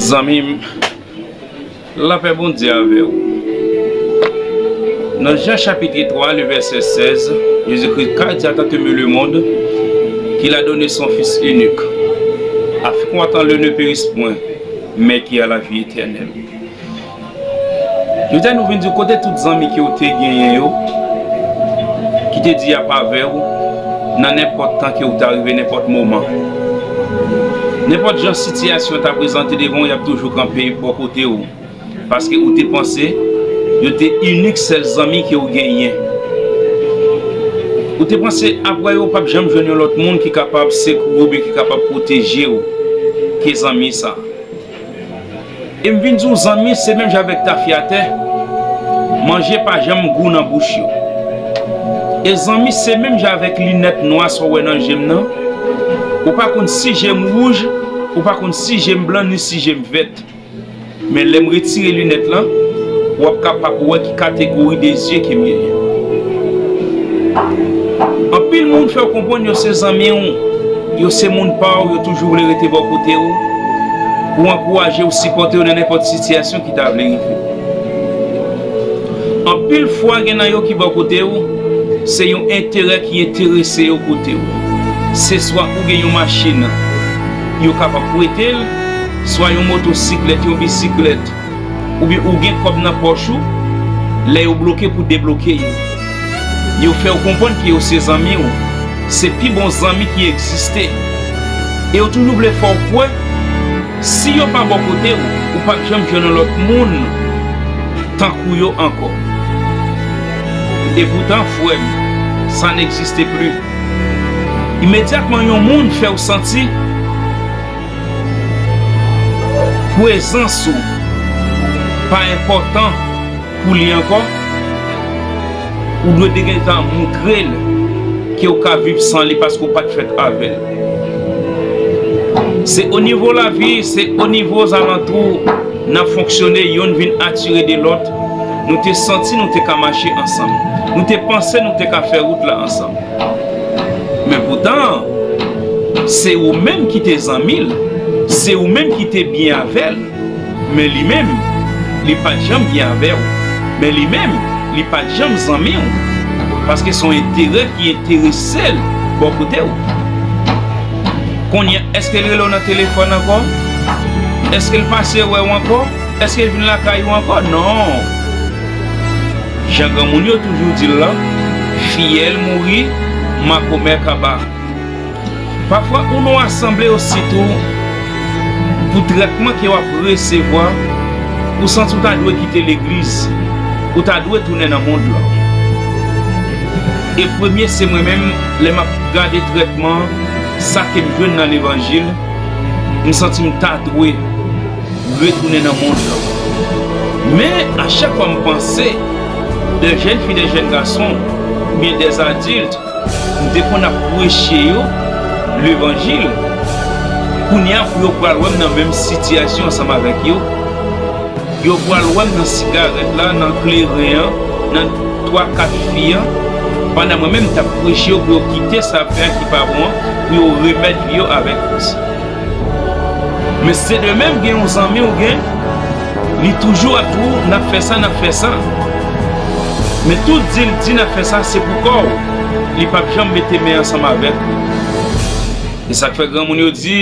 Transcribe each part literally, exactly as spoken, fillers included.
Zanmi m, lapè Bondye avè w. Nan Jan chapit twa, le vèsè sèz, Jezikri ka di, à tant aimé le monde, qu'il a donné son Fils unique, afin que quiconque en lui croit ne périsse point, mais qu'il ait la vie éternelle. Jodi a nou vin di w kote tout zanmi ke w te genyen yo, ki te di y ap avè w nan nenpòt tan ke w ta rive, nenpòt moman. Nenpòt jan sitiyasyon ta prezante devan w, y ap toujou kanpe bò kote w. Paske ou te panse yo te inik sèl zanmi ke w genyen. Ou te panse apre yo, w p ap janm jwenn yon lòt moun ki kapab sekwi w oubyen ki kapab pwoteje w ke zanmi sa. E m vin di w, zanmi se menm jan avèk tafyatè, manje pa janm gou nan bouch yo. E zanmi se menm jan avèk linèt nwa sa w wè nan je m nan. Ou pa konn si je m wouj, ou pa konn si je m blan, ni si je m vèt. Men lè m retire linèt lan, w ap kapab wè ki kategori de zye ke m genyen. Anpil moun fè w konprann yo se zanmi w, yo se moun pa w, yo toujou vle rete bò kote w, pou ankouraje w, sipòte w nan nenpòt sitiyasyon ki ta vle rive. Anpil fwa gen nan yo ki bò kote w, se yon enterè ki enterese yo kote w. Se swa ou gen yon machin, yo kapab prete l, swa yon motosiklèt, yon bisiklèt, oubyen ou gen kòb nan pòch ou, lè yo bloke pou debloke yo. Yo fè w konprann ke yo se zanmi w, se pi bon zanmi ki egziste. E yo toujou vle fè w kwè, si yo pa bò kote w, ou p ap janm jwenn yon lòt moun tankou yo ankò. Epoutan, frè m, ça n'existe plus. Imedyatman yon moun fè w santi prezans ou pa enpòtan pou li ankò, ou dwe te gentan moutre l ke w ka viv san li paske w pa t fèt avè l. Se o nivo lavi, se o nivo zalantou n ap fonksyone, youn vin atire de lòt. Nou te santi nou te ka mache ansanm. Nou te panse nou te ka fè wout la ansanm. Men poutan, se ou menm ki te zanmi l, se ou menm ki te byen avè l, men li menm, li pa t janm byen avè w. Men li menm, li pa t janm zanmi w, paske se yon enterè ki enterese l bò kote w. Kounye a, èske l rele w nan telefòn ankò? Èske l pase wè w ankò? Èske l vin lakay ou ankò? Non. Jan granmoun yo toujou di l lan, fiyèl mouri, makomè kaba. Pafwa, ou nan yon asanble ositou pou trètman ke w ap resevwa, ou santi w ta dwe kite legliz, ou ta dwe tounen nan mond lan. E premye se mwen menm, lè m ap gade trètman, sa ke m jwenn nan levanjil, m santi m ta dwe retounen nan mond lan. Men, a chak fwa m panse, de jèn fi, de jèn gason, oubyen de adilt, m te konn ap preche yo levanjil, kounye a pou yo pral wè m nan menm sitiyasyon ansanm avèk yo. Yo pral wè m nan sigarèt la, nan kleren an, nan twa kat fi an, pandan mwen menm m t ap preche yo pou yo kite sa y ap fè a ki pa bon an, pou yo remèt vi yo avèk Kris. Men se de menm gen yon zanmi w gen, li toujou ap di w, n ap fè sa, n ap fè sa. Men tout di l di n ap fè sa, se pou kò w. Li p ap janm mete men ansanm avèk ou. E sa k fè granmoun yo di,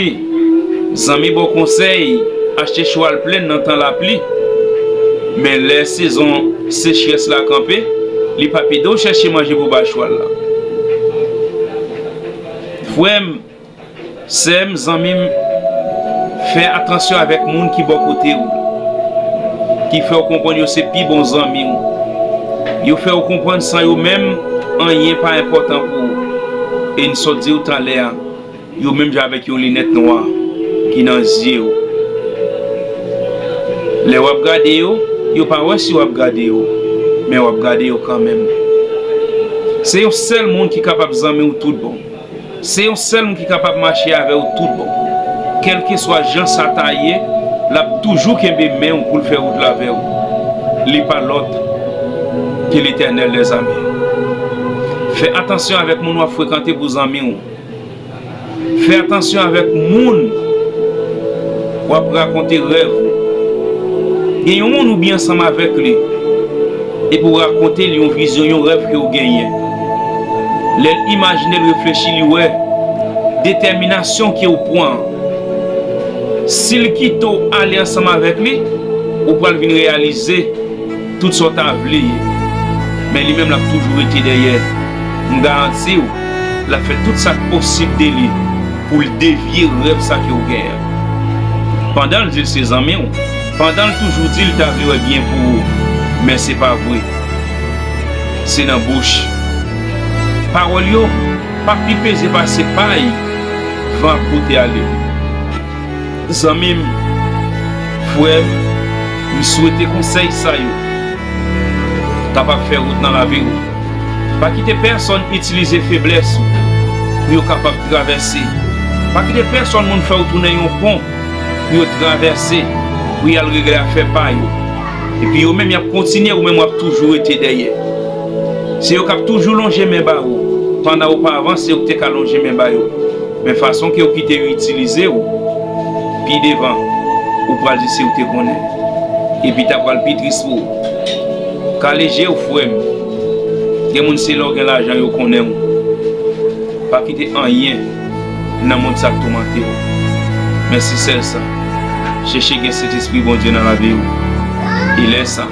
zanmi ba w konsèy, achte chwal plenn nan tan lapli. Men lè sezon sechrès la kanpe, li p ap ede w chèche manje pou ba chwal la. Frè m, sè m, zanmi m, fè atansyon avèk moun ki bò kote w, ki fè w konprann yo se pi bon zanmi w. Yo fè w konprann san yo menm, anyen pa enpòtan pou ou. E n sot di w talè a, yo menm jan avèk yon linèt nwa ki nan zye w. Lè w ap gade yo, yo pa wè si w ap gade yo, men w ap gade yo kanmenm. Se yon sèl moun ki kapab zanmi w tout bon. Se yon sèl moun ki kapab mache avè w tout bon. Kèlkeswa jan sa ta ye, l ap toujou kenbe men w pou l fè wout la avè w. Li pa lòt ke Letènèl dèzame. Fè atansyon avèk moun w ap frekante pou zanmi w. Fè atansyon avèk moun W ap rakonte rèv ou. Gen yon moun ou byen ansanm avèk li, epi w rakonte li yon vizyon, yon rèv ke w genyen. Lè l imajine, l reflechi, li wè detèminasyon ke w pran an. Si l kite w ale ansanm avèk li, ou pral vin reyalize tout sa w ta vle ye. Men li menm, l ap toujou rete dèyè. M garanti w, l ap fè tout sa k posib de li pou l devye rèv sa ke w genyen an. Pandan l di l se zanmi w, pandan l toujou di l ta vle wè byen pou ou, men se pa vre. Se nan bouch. Pawòl yo pa pi peze pase pay van ap pote ale. Zanmi m, frè m, m swete konsèy sa yo kapab fè wout nan lavi w. Pa kite pèsonn itilize feblès ou pou yo kapab travèse. Pa kite pèsonn moun fè w tounen yon pon pou yo travèse, pou y al regle afè pa yo. Epi yo menm, y ap kontinye, ou menm w ap toujou rete dèyè. Se yo k ap toujou lonje men ba ou. Pandan ou pa avanse, yo te ka lonje men ba yo. Men fason ke yo kite yo itilize w, pi devan, ou pral di si w te konnen. Epi ta pral pi tris pou ou. Kale je w, frè m. Gen moun se lè w gen lajan yo konnen w. Pa kite anyen nan mond sa k toumante w. Men se sèl sa. Chèche gen Sentespri Bondye nan lavi w. E lè sa,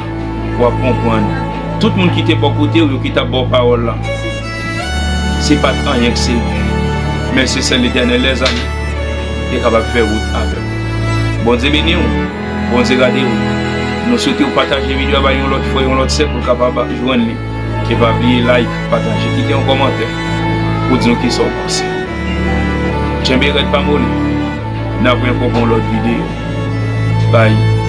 w ap konprann. Tout moun ki te bò kote w yo, ki t ap ba w pawòl la, se pa t anyen k se. Men se sèl Letènèl dèzame ki kapab fè wout avè w. Bondye beni w. Bondye gade w. Nou swete w pataje videyo a bay yon lòt frè, yon lòt sè pou l kapab jwenn li. E pa bliye like, pataje, kite yon kòmantè pou di nou kisa w panse. Kenbe rèd, pa moli. N ap wè ankò pou yon lòt videyo. Bye.